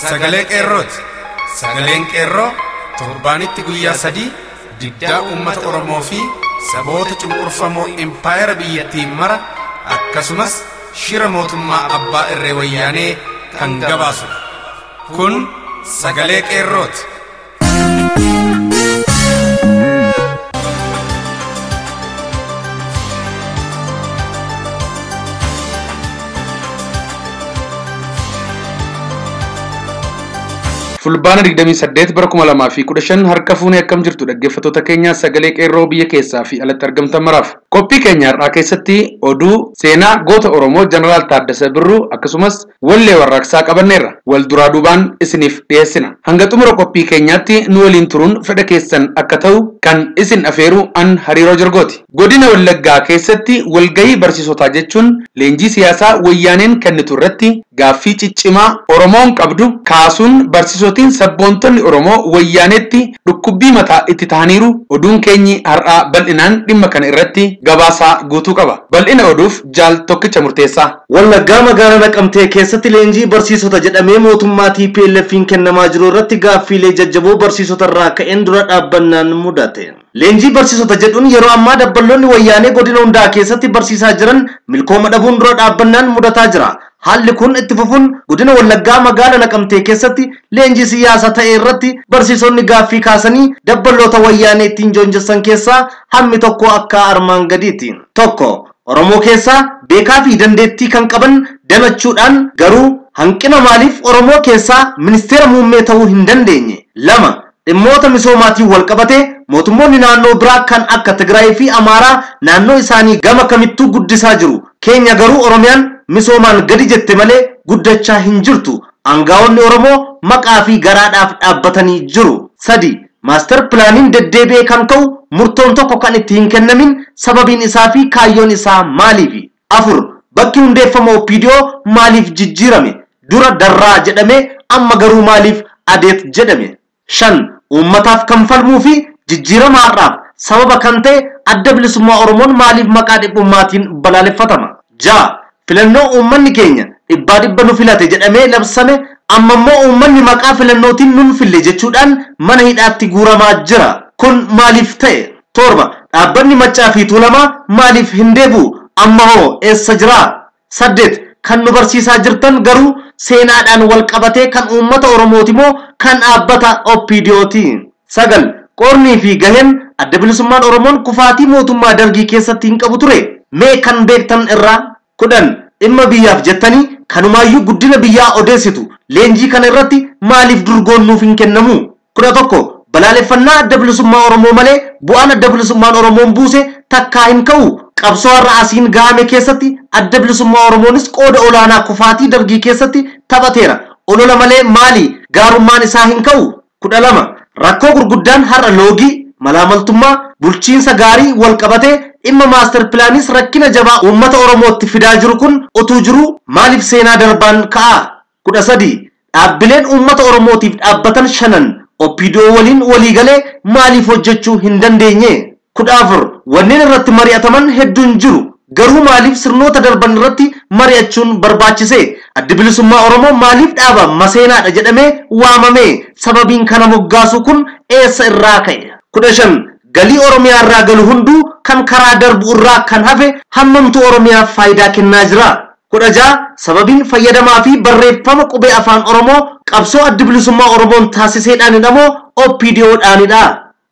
Sagalee Qeerrooti. Sagaleen Qeerroo torbaanitti guyyaa 3 diddaa uummata Oromoo fi saboota cunqurfamoo impaayera biyyattiin mara akkasumas shira mootummaa abbaa irree wayyaanee kan gabaasudha. Kun Sagalee Qeerrooti. Fulbaana 28 bara 2015 harka fuunee akkam jirtu dhaggeeffattoota keenya Sagalee Qeerroo biyya keessaa fi alatti argamtan maraaf. Qophii keenya har'aa keessatti oduu seenaa goota Oromoo Jeneraal Taaddasee Birruu akkasumas wallee warraaqsaa qabanneerra. Wal duraa duubaan isiniif dhiyeessina. Hanga xumura qophii keenyaatti nu waliin turuun fedha keessan akka ta'u kan isin afeeru an Hariiroo Jirgooti. Godina Wallaggaa keessatti walgahii barsiisotaa jechuun leenjii siyaasaa wayyaaneen kennitu irratti gaaffii ciccimaa Oromoon qabdu kaasuun barsiisotiin sabboontonni Oromoo wayyaanetti dhukkubbii mataa itti ta'aniiru. Oduun keenyi har'aa bal'inaan dhimma kana irratti gabaasaa guutuu qaba. Bal'ina oduuf Jaal Tokkicha Murteessaa. Wallaggaa magaalaa Naqamtee keessatti leenjii barsiisota jedhamee mootummaa TPLF'n kennamaa jiru irratti gaaffiilee jajjaboo barsiisota irraa ka'een dura dhaabbannaan mudate. Leenjii barsiisota jedhuun yeroo ammaa dabballoonni wayyaanee godina hundaa keessatti barsiisaa jiran milkooma dhabuun dura dhaabbannaan mudataa jira. Haalli kun itti fufuun godina Wallaggaa magaalaa Naqamtee keessatti leenjii siyaasaa ta'e irratti barsiisonni gaaffii kaasanii dabballoota wayyaanee ittiin joonjessan keessaa hammi tokko akka armaan gadiiti. 1. Oromoo keessaa beekaa fi dandeettii kan qaban danachuudhaan garuu hanqina maaliif Oromoo keessaa ministeera muummee ta'uu hin dandeenye? 2. Dhimmoota misoomaatiin wal qabatee mootummoonni naannoo biraa kan akka Tigraay fi Amaaraa naannoo isaanii gama kamittuu guddisaa jiru. Keenya garuu Oromiyaan misoomaan gadi jette malee guddachaa hin jirtu. Aangaa'onni Oromoo maqaa fi garaadhaaf dhaabbatanii jiru. 3. Maaster pilaaniin deddeebi'ee kan ka'u murtoon tokko kan itti hin kennamin sababiin isaa fi kaayyoon isaa maaliifi? 4. Bakki hundeeffama OPDO maaliif jijjiirame? Dura Darraa jedhame amma garuu maaliif Adeet jedhame? 5. Uummataaf kan falmuu fi jijjiirama har'aaf sababa kan ta'e Adda Bilisummaa Oromoon maaliif maqaa dhiphummaatiin balaaleffatama? 6. Filannoo uummanni keenya 100% nu filate jedhamee labsame amma immoo uummanni maqaa filannootiin nun fille jechuudhaan mana hidhaatti guuramaa jira. Kun maaliif ta'e? 7. Dhaabbanni Maccaa fi Tuulamaa maaliif hin deebi'u? Amma hoo eessa jira? 8. Kan nu barsiisaa jirtan garuu seenaadhaan wal qabatee kan uummata Oromooti moo kan dhaabbata OPDOti? 9. Qoornii fi gaheen Adda Bilisummaan Oromoon kufaatii mootummaa Dargii keessatti hin qabu ture. Mee kan beektan irraa? 10. Dhimma biyyaaf jettanii kanumaayyuu guddina biyyaa odeessitu. Leenjii kana irratti maaliif durgoon nuuf hin kennamu? 11. Balaaleffannaa Adda Bilisummaa Oromoo malee bu'aan Adda Bilisummaan Oromoon buuse takkaa hin ka'u. Qabsoo har'a asiin gahame keessatti Adda Bilisummaa Oromoonis qooda olaanaa kufaatii Dargii keessatti taphateera. Olola malee maali gaarummaan isaa hin ka'u? 12. Rakkoo gurguddaan har'a loogii, malaamaltummaa, bulchiinsa gaarii wal qabatee dhimma maaster pilaanis rakkina jabaa uummata Oromootti fidaa jiru kun utuu jiru maaliif seenaa darbaan ka'a? 13. Dhaabbileen uummata Oromootiif dhaabbatan 5 OPDO waliin waliigalee maaliif hojjechuu hin dandeenye? 14. Wanneen irratti mari'ataman hedduun jiru. Garuu maaliif sirnoota darban irratti mari'achuun barbaachise? Addi Bilisummaa Oromoo maaliif dhaaba maseenaadha jedhamee waamame? Sababiin kana moggaasu kun eessa irraa ka'e? 15. Galii Oromiyaa irraa galu hunduu kan karaa darbu irraa kan hafe hammamtu Oromiyaaf faayidaa kennaa jira? 16. Sababiin fayyadamaa fi barreeffama qubee afaan Oromoo qabsoo Addi Bilisummaa Oromoon taasiseedhaanidha moo OPDOdhaanidha?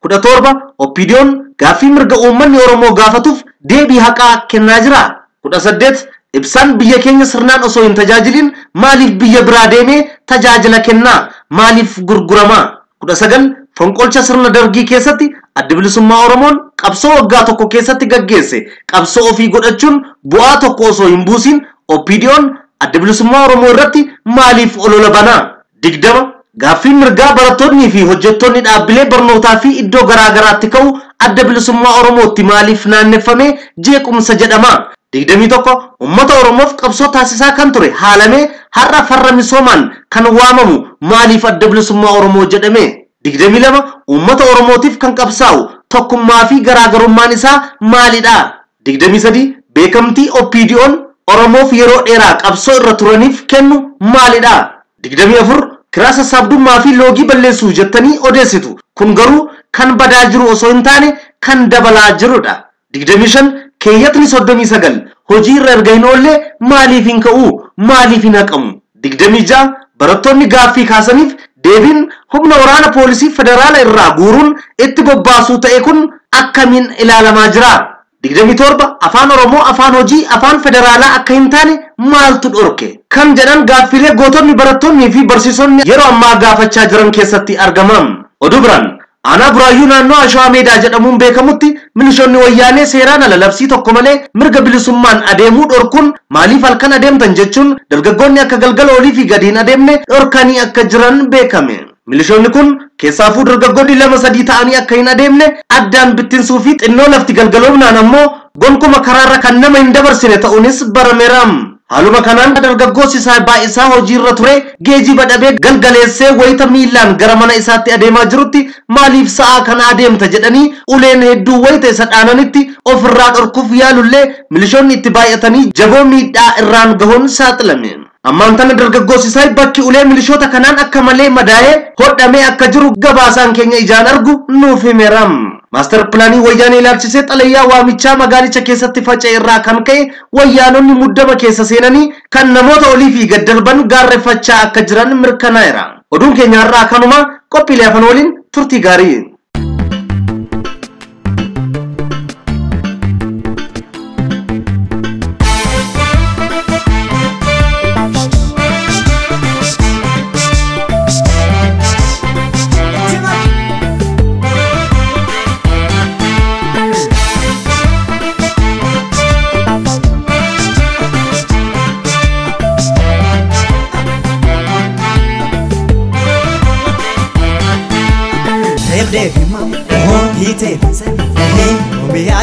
17. OPDOn gaaffii mirga uummanni Oromoo gaafatuuf deebii haqaa kennaa jira. 18. Ibsaan biyya keenya sirnaan osoo hin tajaajilin maaliif biyya biraa deemee tajaajila kennaa? Maaliif gurgurama? 19. Fonqolcha sirna Dargii keessatti Adda Bilisummaa Oromoon qabsoo waggaa tokko keessatti gaggeesse qabsoo ofii godhachuun bu'aa tokko osoo hin buusin OPDOn Adda Bilisummaa Oromoo irratti maaliif olola banaa? 20. Gaaffiin mirgaa barattoonni fi hojjettoonni dhaabbilee barnootaa fi iddoo garaa garaatti ka'u Adda Bilisummaa Oromootti maaliif naanneffame jeequmsa jedhama? 21. Uummata Oromoof qabsoo taasisaa kan ture haalamee har'a farra misoomaan kan waamamu maaliif Adda Bilisummaa Oromoo jedhame? 22. Uummata Oromootiif kan qabsaa'u tokkummaa fi garaagarummaan isaa maalidha? 23. Beekamtii OPDOn Oromoof yeroo dheeraa qabsoo irra turaniif kennu maalidha? 24. Kiraa sassaabdummaa fi loogii balleessuu jettanii odeessitu. Kun garuu kan badaa jiru osoo hin taane kan dabalaa jirudha. 25 keeyyatni 39 hojii irra erga hin oolle maaliif hin ka'u? Maaliif hin haqamu? 26 barattoonni gaaffii kaasaniif deebiin humna waraana poolisii federaala irraa guuruun itti bobbaasuu ta'e kun akkamiin ilaalamaa jira? 27 afaan Oromoo afaan hojii afaan federaalaa akka hin taane maaltu dhorke? Kan jedhan gaaffiilee gootonni barattoonni fi barsiisonni yeroo ammaa gaafachaa jiran keessatti argaman. Oduu biraan aanaa Buraayyuu naannoo Ashawaa Meedaa jedhamuun beekamutti milishoonni wayyaanee seeraan ala labsii tokko malee mirga bilisummaan adeemuu dhorkuun maaliif halkan adeemtan jechuun dargaggoonni akka galgala olii fi gadi hin adeemne dhorkanii akka jiran beekame. Milishoonni kun keessaafuu dargaggoonni 2-3 ta'anii akka hin adeemne addaan bittinsuu fi xinnoo lafti galgaloomnaan ammoo gonkuma karaarra kan nama hin dabarsine ta'uunis barameera. Haaluma kanaan dargaggoo Sisaa Baay'isaa hojiirra ture geejiba dhabee galgaleessee wayita miillaan gara mana isaatti adeemaa jirutti maaliif sa'aa kana adeemta jedhanii uleen hedduu wayita isa dhaananitti ofirraa dhorkuuf yaalullee milishoonni itti baay'atanii jaboo miidhaa irraan gahuun saaxilame. Ammaan tana dargaggoo Sisaa bakki ulee milishoota kanaan akka malee madaa'ee hodhamee akka jiru gabaasaan keenya ijaan argu nuuf himeera. Maaster pilaanii wayyaanee ilaalchisee xalayyaa waamichaa magaalicha keessatti faca'e irraa kan ka'e wayyaanonni muddama keessa seenanii kan namoota olii fi gad darban gaarreeffachaa akka jiran mirkanaa'eera. Oduun keenya har'aa kanuma qophiilee hafan waliin turtii gaarii.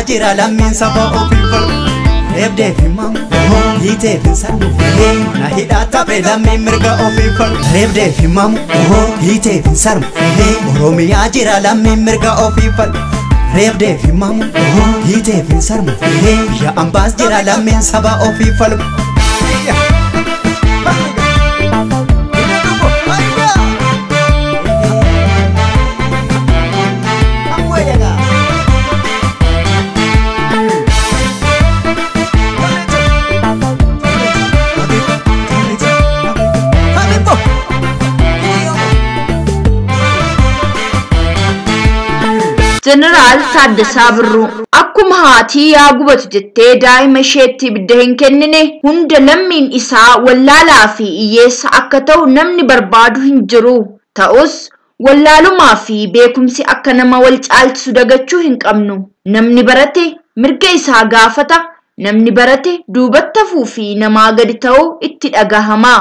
Jira lammiin saba ofii falmu. Reebdee fi mamu hiitee fi sarmu mana hidhaa taphe lammiin mirga ofii falmu. Reebdee fi mamu hiitee fi sarmu Oromiyaa jira lammiin mirga ofii falmu. Reebdee fi mamu hiitee fi sarmu biyya ambaas jira lammiin saba ofii falmu. Jeneraal Taaddasaa Birruu akkuma haatii yaa gubatu jettee daa'ima isheetti ibidda hin kennine hunda lammiin isaa wallaalaa fi hiyyeessa akka ta'u namni barbaadu hin jiru. Ta'us wallaalumaa fi beekumsi akka nama wal caalchisu dagachuu hin qabnu. Namni barate mirga isaa gaafata. Namni barate duubatti hafuu fi namaa gadi ta'uu itti dhagahama.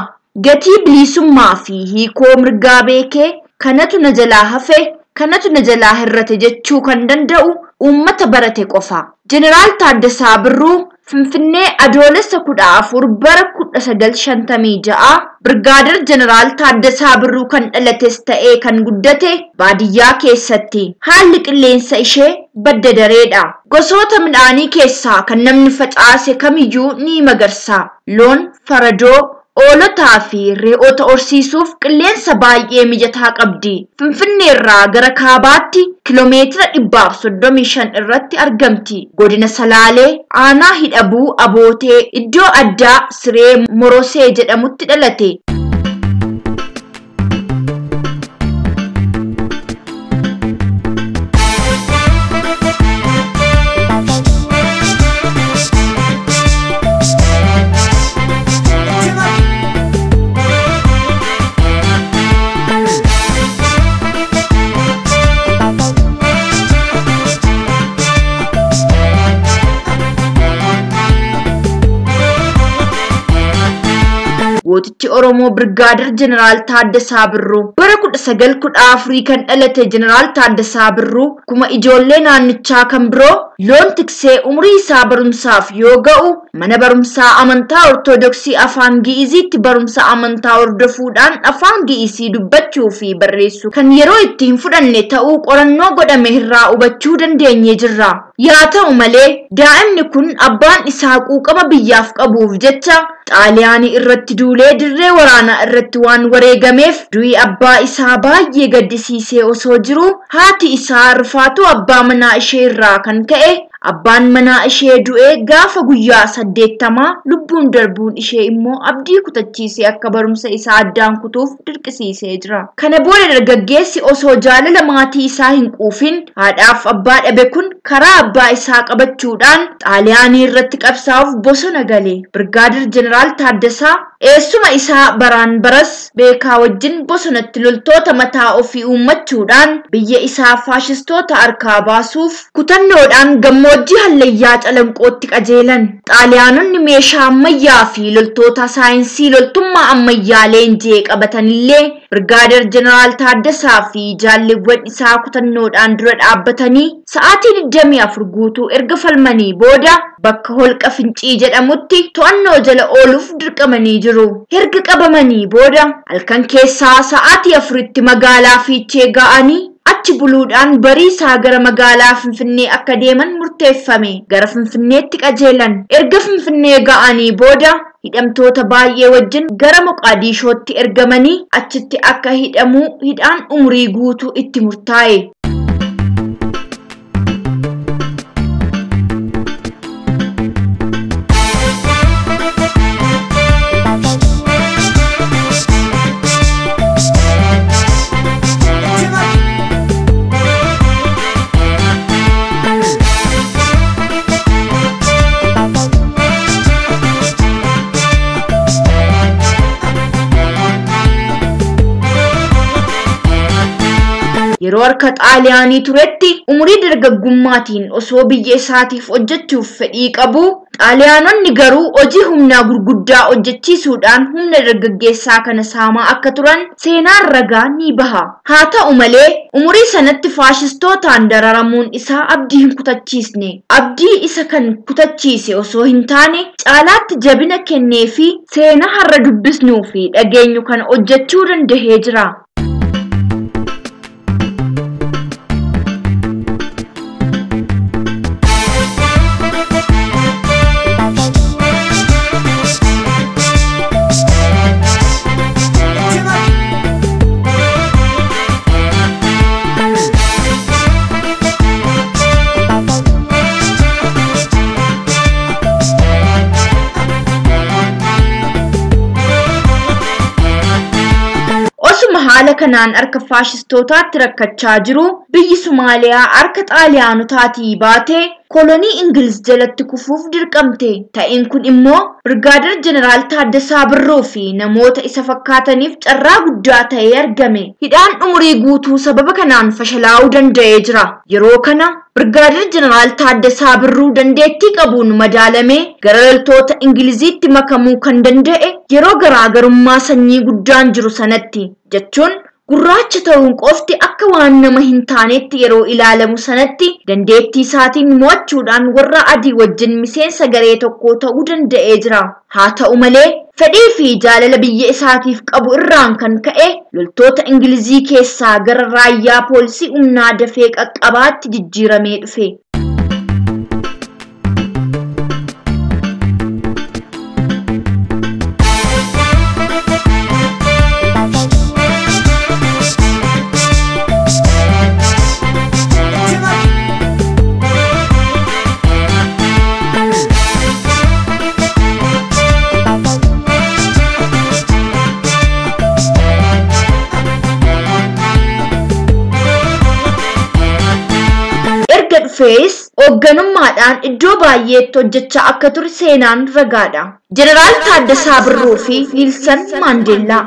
Gatii bilisummaa fi hiikoo mirgaa beekee kanatu na jalaa hafe kanatu na jalaa hirrate jechuu kan danda'u uummata barate qofa. Jeneraal Taaddasaa Birruu Finfinnee Adoolessa 14 bara 1956 Birgaadir Jeneraal Taaddasaa Birruu kan dhalates ta'ee kan guddate baadiyyaa keessatti. Haalli qilleensa ishee badda dareedha. Gosoota midhaanii keessaa kan namni facaase kamiyyuu ni magarsa. Loon, faradoo, oolotaa fi re'oota horsiisuuf qilleensa baay'ee mijataa qabdi. Finfinnee irraa gara kaabaatti kiiloomeetira 135 irratti argamti. Godina Salaalee, aanaa Hidhabuu Abootee, iddoo addaa Siree Morosee jedhamutti dhalate. Gootichi Oromoo Birgaadir Jeneraal Taaddasaa Birruu bara 1914 kan dhalate Jeneraal Taaddasaa Birruu kuma ijoollee naannichaa kan biroo loon tiksee umrii isaa barumsaaf yoo ga'u mana barumsaa amantaa Ortodoksii afaan Gi'iziitti barumsa amantaa hordofuudhaan afaan Gi'izii dubbachuu fi barreessuu kan yeroo itti hin fudhanne ta'uu qorannoo godhame irraa hubachuu dandeenye jirra. Yaa ta'u malee daa'imni kun abbaan isaa quuqama biyyaaf qabuuf jecha Xaaliyaanii irratti duulee dirree waraanaa irratti waan wareegameef du'i abbaa isaa baay'ee gaddisiisee osoo jiru haati isaa rifaatuu abbaa manaa ishee irraa kan ka'e abbaan manaa ishee du'ee gaafa guyyaa 80 lubbuun darbuun ishee immoo abdii kutachiisee akka barumsa isaa addaan kutuuf dirqisiisee jira. Kana booda dargaggeessi osoo jaalala maatii isaa hin quufin haadhaaf abbaa dhabe kun karaa abbaa isaa qabachuudhaan Xaaliyaanii irratti qabsaa'uuf bosona gale. Birgaadir Jeneraal Taaddasaa eessuma isaa baraan baras beekaa wajjin bosonatti loltoota mataa ofii uummachuudhaan biyya isaa faashistoota harkaa baasuuf kutannoodhaan gammoojjii hallayyaa calanqootti qajeelan. Xaaliyaanonni meeshaa ammayyaa fi loltoota saayinsii loltummaa ammayyaa leenjii qabatanillee Birgaadir Jeneraal Taaddasaa fi jaalleewwan isaa kutannoodhaan dura dhaabbatanii sa'aatii 24 guutuu erga falmanii booda bakka holqa Fincii jedhamutti to'annoo jala ooluuf dirqamanii jiru. Erga qabamanii booda halkan keessaa sa'aatii 4tti magaalaa Fiichee ga'anii achi buluudhaan barii isaa gara magaalaa Finfinnee akka deeman murteeffame. Gara Finfinneetti qajeelan. Erga Finfinnee ga'anii booda hidhamtoota baay'ee wajjin gara Moqaadishootti ergamanii achitti akka hidhamuu hidhaan umurii guutuu itti murtaa'e. Yeroo harka Xaaliyaanii turetti umurii dargaggummaatiin osoo biyya isaatiif hojjechuuf fedhii qabu, Xaaliyaanonni garuu hojii humnaa gurguddaa hojjechiisuudhaan humna dargaggeessaa kana saamaa akka turan seenaan ragaa ni baha. Haa ta'u malee umurii sanatti faashistootaan dararamuun isaa abdii hin kutachiisne. Abdii isa kan kutachiise osoo hin taane caalaatti jabina kennee fi seenaa har'a dubbisnuu fi dhageenyu kan hojjechuu danda'ee jira. Haala kanaan harka faashistootaatti rakkachaa jiru biyyi Somaaliyaa harka Xaaliyaanotaatii baatee kolonii Ingiliz jalatti kufuuf dirqamte. Ta'in kun immoo Birgaadir Jeneraal Taaddasaa Birruu fi namoota isa fakkaataniif carraa guddaa ta'ee argame. Hidhaan umurii guutuu sababa kanaan fashalaa'uu danda'ee jira. Yeroo kana Birgaadir Jeneraal Taaddasaa Birruu dandeettii qabuun madaalamee gara loltoota Ingiliziitti makamuu kan danda'e yeroo garaagarummaa sanyii guddaan jiru sanatti jechuun gurraacha ta'uun qofti akka waan nama hin taanetti yeroo ilaalamu sanatti dandeettii isaatiin mo'achuudhaan warra adii wajjin miseensa garee tokko ta'uu danda'ee jira. Haa ta'u malee fedhii fi jaalala biyya isaatiif qabu irraan kan ka'e loltoota Ingilizii keessaa gara raayyaa poolisii humnaa dafee qaqqabaatti jijjiiramee dhufe. Dhufees hoogganummaadhaan iddoo baay'eetti hojjechaa akka ture seenaan ragaadha. Jeneraal Taaddasaa Birruu fi Niilsan Maandeellaa.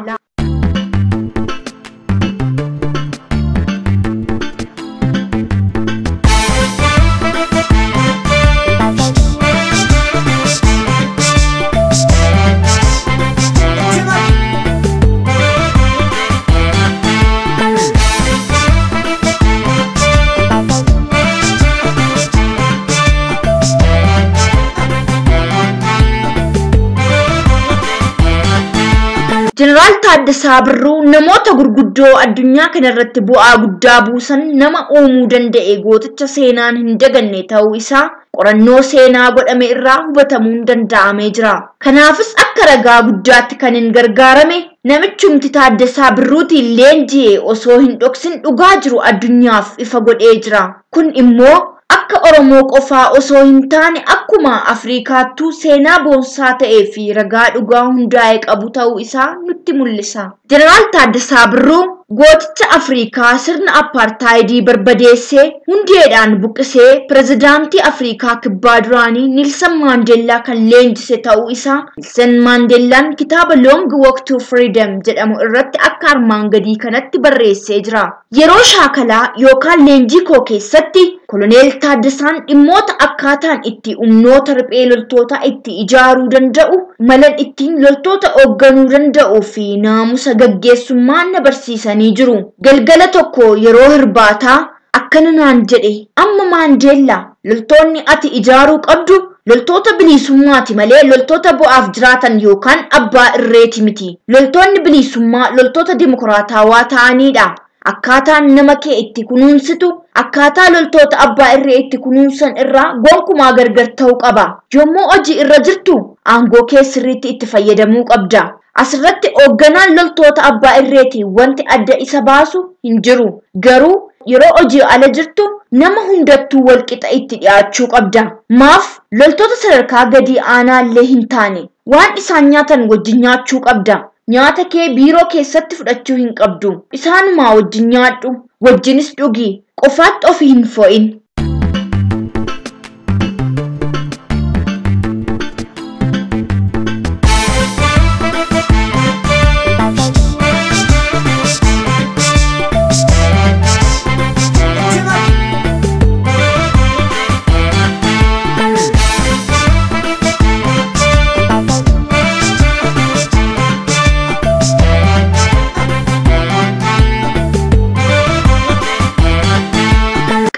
Taaddasaa Birruu namoota gurguddoo addunyaa kanarratti bu'aa guddaa buusan nama uumuu danda'e gooticha seenaan hin daganne ta'uu isaa qorannoo seenaa godhame irraa hubatamuun danda'amee jira. Kanaafis akka ragaa guddaatti kan hin gargaarame namichumti Taaddasaa Birruutiin leenji'e osoo hin dhoksin dhugaa jiru addunyaaf ifa godhee jira. Kun immoo akka Oromoo qofaa osoo hin taane akkuma Afriikaattuu seenaa boonsaa ta'ee fi ragaa dhugaa hundaa'e qabu ta'uu isaa nutti mul'isa. Jeneraal Taaddasaa Birruu gooticha Afriikaa sirna appaartaayidii barbadeessee hundeedhaan buqqisee pirezidaantii Afriikaa kibbaa duraanii Niilsan Maandeellaa kan leenjise ta'uu isaa Niilsan Maandeellaan kitaaba Long Walk to Freedom jedhamu irratti akka armaan gadii kanatti barreessee jira. Yeroo shaakalaa yookaan leenjii koo keessatti Koloneel Taaddasaan dhimmoota akkaataan itti humnoota riphee loltoota itti ijaaruu danda'u, malan ittiin loltoota hoogganuu danda'uu fi naamusa gaggeessummaa na barsiisanii jiru. Galgala tokko yeroo hirbaataa akkana naan jedhe, amma Maandeellaa loltoonni ati ijaaruu qabdu loltoota bilisummaati malee loltoota bu'aaf jiraatan yookaan abbaa irreeti miti. Loltoonni bilisummaa loltoota dimokiraatawaa ta'anidha. Akkaataan nama kee itti kunuunsitu akkaataa loltoota abbaa irree itti kunuunsan irraa gonkumaa gargar ta'uu qaba. Yommuu hojii irra jirtu aangoo kee sirriitti itti fayyadamuu qabda. Asirratti hoogganaan loltoota abbaa irreeti wanti adda isa baasu hin jiru. Garuu yeroo hojii ala jirtu nama hundattuu walqixa itti dhiyaachuu qabda. Maaf loltoota sadarkaa gadi aanaallee hin taane waan isaan nyaatan wajjin nyaachuu qabda. Nyaata kee biiroo keessatti fudhachuu hin qabdu. Isaanumaa wajjin nyaadhu, wajjinis dhugi, qofaatti ofii hin fo'in.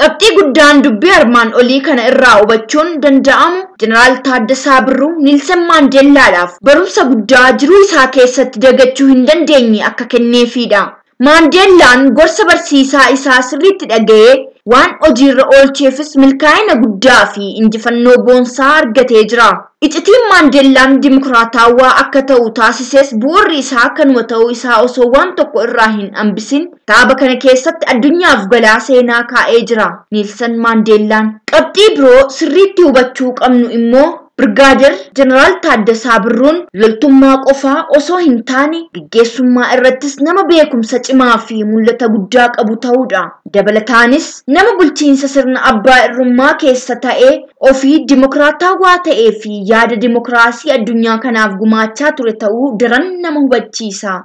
Qabxii guddaan dubbii armaan olii kana irraa hubachuun danda'amu Jeneraal Taaddasaa Birruu Niilsan Maandeellaadhaaf barumsa guddaa jiruu isaa keessatti dagachuu hin dandeenye akka kenneefidha. Maandeellaan gorsa barsiisaa isaa sirriitti dhaga'ee waan hojiirra oolcheefis milkaa'ina guddaa fi injifannoo boonsaa argatee jira. Iccitiin Maandeellaan dimokiraatawaa akka ta'u taasises bu'uurri isaa kanuma ta'uu isaa osoo waan tokko irraa hin hambisin kitaaba kana keessatti addunyaaf galaa seenaa kaa'ee jira. Niilsan Maandeellaan. Qabxii biroo sirriitti hubachuu qabnu immoo Birgaadir Jeneraal Taaddasaa Birruun loltummaa qofaa osoo hin taane gaggeessummaa irrattis nama beekumsa cimaa fi mul'ata guddaa qabu ta'uudha. Dabalataanis nama bulchiinsa sirna abbaa irrummaa keessa ta'ee ofii dimokiraatawaa ta'ee fi yaada dimokiraasii addunyaa kanaaf gumaachaa ture ta'uu daran nama hubachiisa.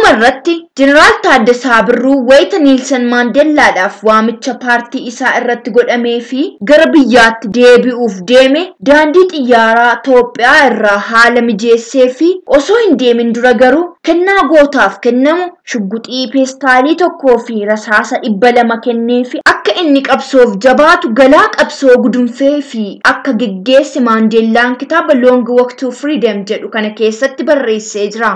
Irratti Jeneraal Taaddasaa Birruu wayita Niilsan Maandeellaadhaaf waamicha paartii isaa irratti godhamee fi gara biyyaatti deebi'uuf deeme daandii xiyyaaraa Itoophiyaa irraa haala mijeessee fi osoo hin deemin dura garuu kennaa gootaaf kennamu shugguxii peestaalii tokkoo fi rasaasa 200 kennee fi akka inni qabsoof jabaatu galaa qabsoo gudunfee fi akka geggeesse Maandeellaan kitaaba Long Walk to Freedom jedhu kana keessatti barreessee jira.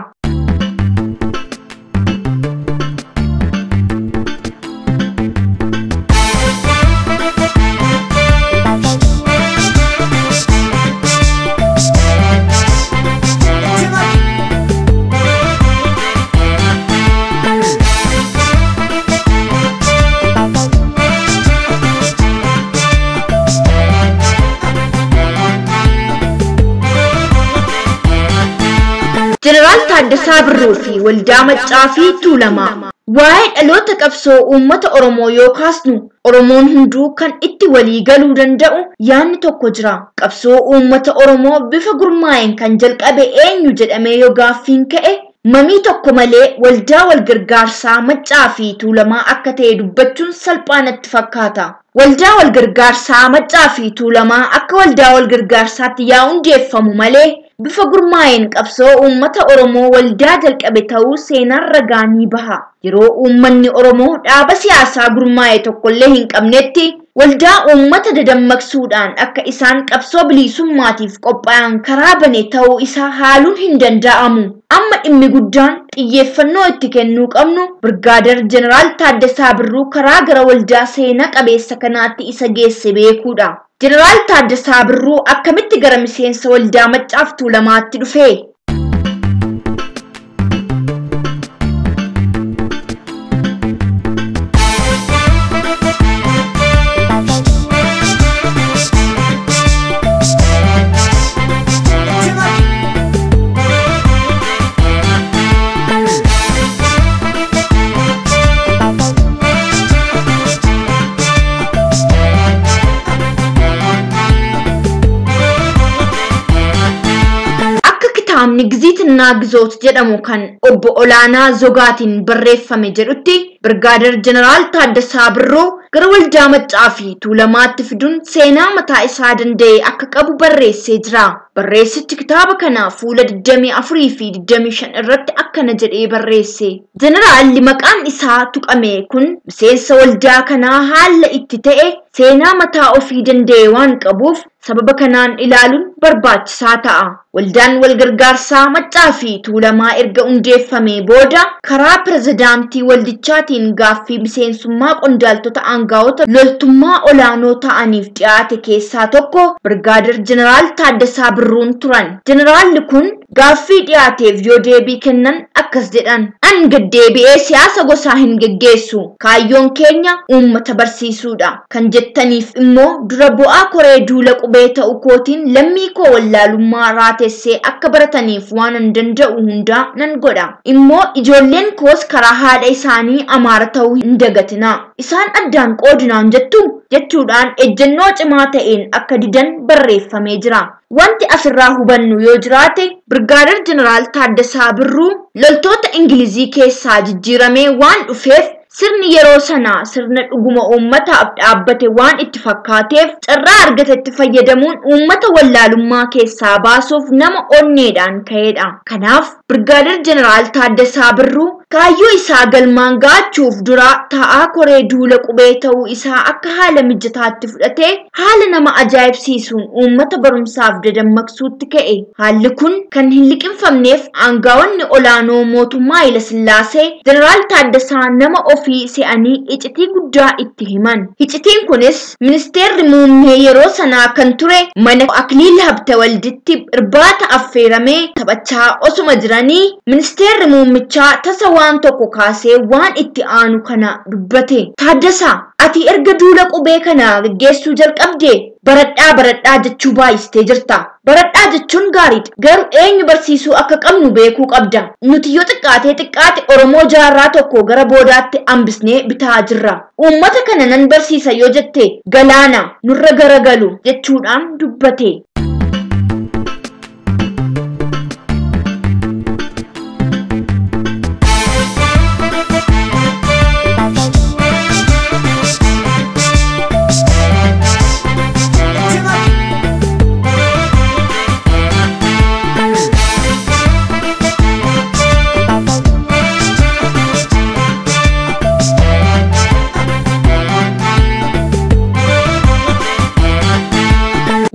Jeneraal Taaddasaa Birruu fi Waldaa Maccaa fi Tuulamaa. Waa'ee dhaloota qabsoo uummata Oromoo yoo kaasnu Oromoon hunduu kan itti walii galuu danda'u yaadni tokko jira. Qabsoo uummata Oromoo bifa gurmaa'een kan jalqabe eenyu jedhamee yoo gaaffiin ka'e Mamii tokko malee waldaa walgargaarsaa Maccaa fi Tuulamaa akka ta'e dubbachuun salphaa natti fakkaata. Waldaa walgargaarsaa Maccaa fi Tuulamaa akka waldaa walgargaarsaatti yaa hundeeffamu malee bifa gurmaa'een qabsoo uummata Oromoo waldaa jalqabe ta'uu seenaan ragaa ni baha. Yeroo uummanni Oromoo dhaaba siyaasaa gurmaa'e tokkollee hin qabnetti waldaa uummata dadammaqsuudhaan akka isaan qabsoo bilisummaatiif qophaa'an karaa bane ta'uu isaa haaluun hin danda'amu. Amma dhimmi guddaan xiyyeeffannoo itti kennuu qabnu Birgaader Jeneraal Taaddasaa Birruu karaa gara waldaa seenaa qabeessa kanaatti isa geesse beekuudha. Jeneraal Taaddasaa Birruu akkamitti gara miseensa waldaa Maccaa fi Tuulamaatti dhufe? Kitaabni Giziitinaa Gizoot jedhamu kan obbo Olaanaa Zogaatiin barreeffame jedhutti Birgaader Jeneraal Taaddasaa Birruu gara waldaa Maccaa fi Tuulamaatti fiduun seenaa mataa isaa danda'e akka qabu barreessee jira. Barreessichi kitaaba kana fuula 24 fi 25 irratti akkana jedhee barreesse. Jeneraalli maqaan isaa tuqame kun miseensa waldaa kanaa haala itti ta'e seenaa mataa ofii danda'e waan qabuuf sababa kanaan ilaaluun barbaachisaa ta'a. Waldaan walgargaarsaa Maccaa fi Tuulamaa erga hundeeffamee booda karaa pirezidaantii waldichaatiin gaaffii miseensummaa qondaaltota aangaa'ota loltummaa olaanoo ta'aniif dhiyaate keessaa tokko Birgaader Jeneraal Taaddasaa Birruun turan. Jeneraalli kun gaaffii dhiyaateef yoo deebii kennan akkas jedhan: "An gaddeebi'ee siyaasa gosaa hin geggeessu. Kaayyoon keenya uummata barsiisuudha. Kan jettaniif immoo dura bu'aa koree duula qubee ta'u kootiin lammii koo wallaalummaa raatessee akka barataniif waan an danda'u hundaa nan godha. Immoo ijoolleen koos karaa haadha isaanii Amaara ta'uu hin dagatina. Isaan addaan qoodinaan jettu?" jechuudhaan ejjennoo cimaa ta'een akka didan barreeffamee jira. Wanti asirraa hubannu yoo jiraate Birgaader Jeneraal Taaddasaa Birruu loltoota Ingilizii keessaa jijjiiramee waan dhufeef sirni yeroo sanaa sirna dhuguma uummataaf dhaabbate waan itti fakkaateef carraa argatetti fayyadamuun uummata wallaalummaa keessaa baasuuf nama onneedhaan ka'edha. Kanaaf Birgaader Jeneraal Taaddasaa Birruu kaayyoo isaa galmaan ga'achuuf dura taa'aa koree duula qubee ta'uu isaa akka haala mijataatti fudhatee haala nama ajaa'ibsiisuun uummata barumsaaf dadammaqsuutti ka'e. Haalli kun kan hin liqinfamneef aangaa'onni olaanoo mootummaa Hayila Sillaasee Jeneraal Taaddasaa nama ofii se'anii iccitii guddaa itti himan. Iccitiin kunis ministeerri muummee yeroo sanaa kan ture mana Akiliil Habtewalditti irbaata affeeramee taphachaa osuma jiranii ministeerri muummichaa tasa waan tokko kaasee waan itti aanu kana dubbate. "Taaddasaa, ati erga duula qubee kana geggeessuu jalqabdee baradhaa baradhaa jechuu baay'istee jirta. Baradhaa jechuun gaariidha. Garuu eenyu barsiisuu akka qabnu beekuu qabda. Nuti yoo xiqqaatee xiqqaate Oromoo jaarraa tokko gara boodaatti hambisnee bitaa jirra. Uummata kana nan barsiisa yoo jette galaana nurra garagalu" jechuudhaan dubbate.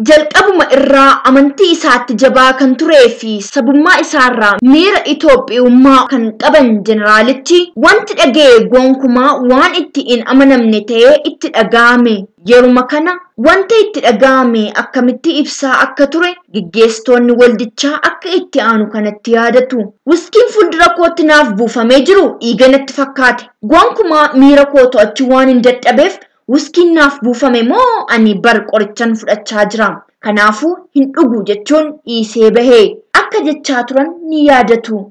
Jalqabuma irraa amantii isaatti jabaa kan turee fi sabummaa isaarraa miira Itoophiyummaa kan qaban jeneraalichi wanti dhaga'e gonkumaa waan itti hin amanamne ta'ee itti dhaga'ame. Yeruma kana wanta itti dhaga'ame akkamitti ibsaa akka ture geggeessitoonni waldichaa akka itti aanu kanatti yaadatu. "Wiskiin fuuldura kootti naaf buufamee jiru dhiiga natti fakkaate. Gonkumaa miira koo to'achuu waan hin dadhabeef wiskiin naaf buufame moo ani bar qorichan fudhachaa jira. Kanaafuu hin dhugu" jechuun dhiisee bahee akka jechaa turan ni yaadatu.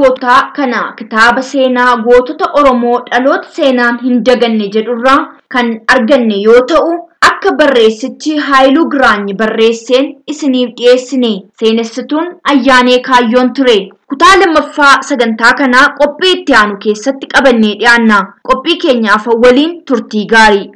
gootaa kana kitaaba seenaa gootota Oromoo dhaloota seenaan hin daganne jedhurraa kan arganne yoo ta'u akka barreessichi Haayiluu Giraany barreesseen isiniif dhiyeessine. Seenessituun Ayyaanee Kaayyoon ture. Kutaa lammaffaa sagantaa kanaa qophii itti aanu keessatti qabannee dhiyaanna. Qophii keenyaaf waliin turtii gaarii.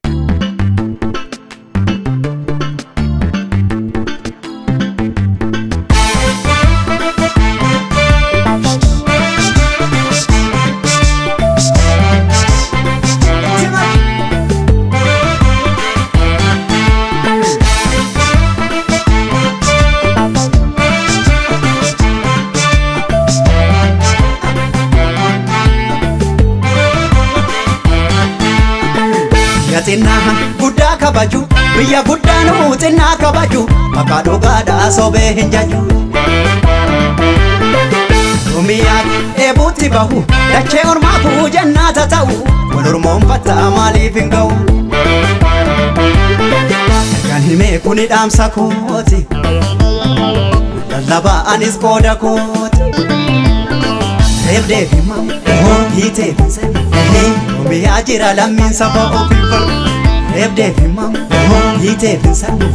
Xinnaa guddaa kabaju biyya guddaan xinnaa kabaju maqaa dhugaadhaa sobee hin jaju. Oromiyaa dheebuutti bahu dachee ormaafuu jennaata ta'u wal ormoonfataa maaliif hin ga'u. Kan himee kuni dhaamsa kooti lallabaa anis qooda kooti. Reebdee himamu hiitee hin Oromiyaa jira lammiin saba ofii falmu. Reebdee himamu hiitee hin sarmu.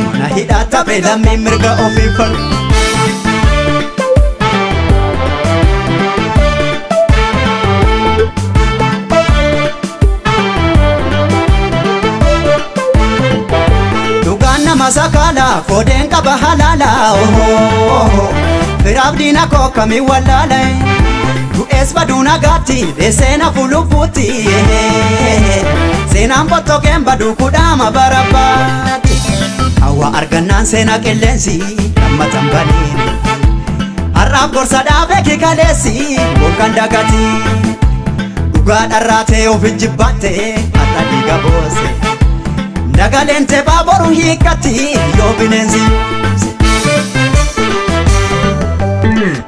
Mana hidhaa taphe lammiin mirga ofii falmu. Dhugaan nama sakaalaa koodeen qaba halaalaa. Firaaf diina koo kamii wallaalee. Du'ees baduu nagaatti dheessee fulubbuutti seenaan bottokeen baduu kudhaama barabbaatti. Hawwa argannaan seenaa qilleensi lammatan baniini har'aaf gorsa dhaabee kikaleessi boonkan dagati dhugaa dharraatee of jibbatte har'a dhiiga boose dagaleen tebaa boru hiikkatti yoo bineensi.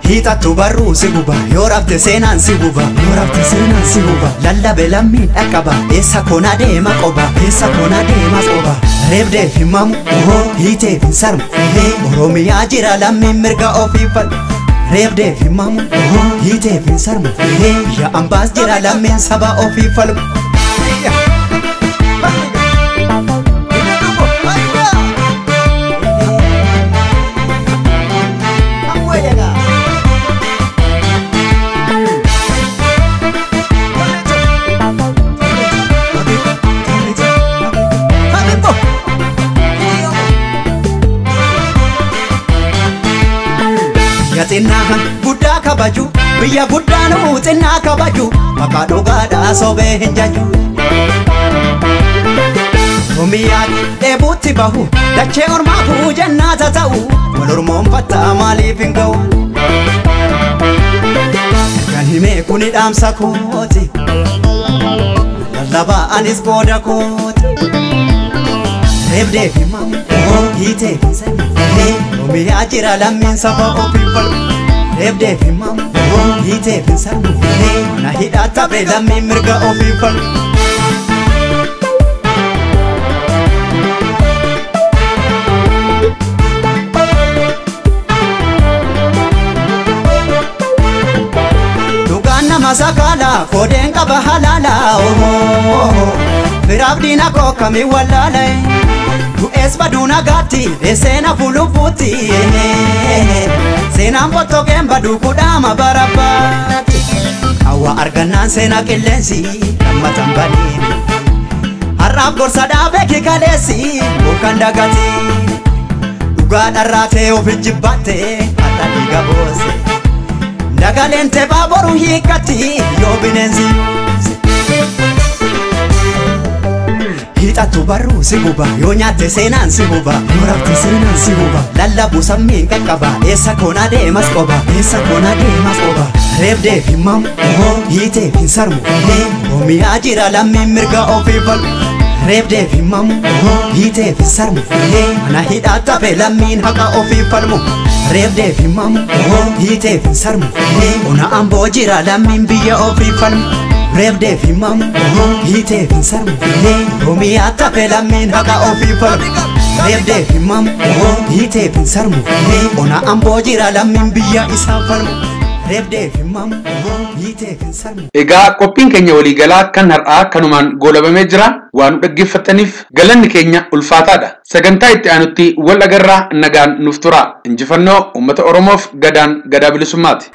Hiixattu barruu si guba yoo rafte seenaan si guba yoo rafte seenaan si guba lallabe lammiin dhaqqaba eessa koona deema qoba eessa koona deema qoba. Reebdeef himamu hiiteef hin sarmu Oromiyaa jira lammiin mirga ofii falmu. Reebdeef himamu hiiteef hin sarmu biyya ambaas jira lammiin saba ofii falmu. Xinnaa guddaa kabaju biyya guddaan xinnaa kabaju maqaa dhugaadhaa sobee hin jaju. Oromiyaa dheebuutti bahu dachee ormaafuu jennaata ta'u wal ormoonfataa maaliif hin ga'u. Kan himee kuni dhaamsa kooti lallabaa anis qooda kooti. Reebdeef himamu hiiteef hin sarmu Oromiyaa jira lammiin saba ofii falmu. Reebdeef himamu hiiteef hin sarmu mana hidhaa taphe lammiin mirga ofii falmu. Dhugaan nama sakaalaa koodeen qaba halaalaa. Firaaf diina koo kamii wallaalee. Du'ees baduu nagaatti dheessee fulubbuutti seenaan bottokeen baduu kudhaama barabbaatti. Hawwa argannaan seenaa qilleensi lammatan baniini har'aaf gorsa dhaabee kikaleessi boonkan dagati dhugaa dharraatee of jibbatte har'a dhiiga boose dagaleen tebaa boru hiikkatti yoo bineensi. Hiixattu barruu si guba yoo nyaatte seenaan si guba yoo rafte seenaan si guba lallabu sammiin qaqqaba eessa koona deemas qoba eessa koona deemas qoba. Reebdeef himamu hiiteef hin sarmu Oromiyaa jira lammiin mirga ofii falmu. Reebdeef himamu hiiteef hin sarmu mana hidhaa taphe lammiin haqa ofii falmu. Reebdeef himamu hiiteef hin sarmu ona amboo jira lammiin biyya ofii falmu. Reebdeef himamu hiiteef hin sarmu Oromiyaa taphe lammiin haqa ofii falmu. Reebdeef himamu hiiteef hin sarmu ona amboo jira lammiin biyya isaa falmu. Reebdeef hin maamu, hiiteef hin sarmu. Egaa qophiin keenya waliigalaa kan har'aa kanumaan goolabamee jira. Waan nu dhaggeeffattaniif galanni keenya ulfaataadha. Sagantaa itti aanutti wal agarraa, nagaan nuuf tura. Injifannoo uummata Oromoof, gadaan gadaa bilisummaati.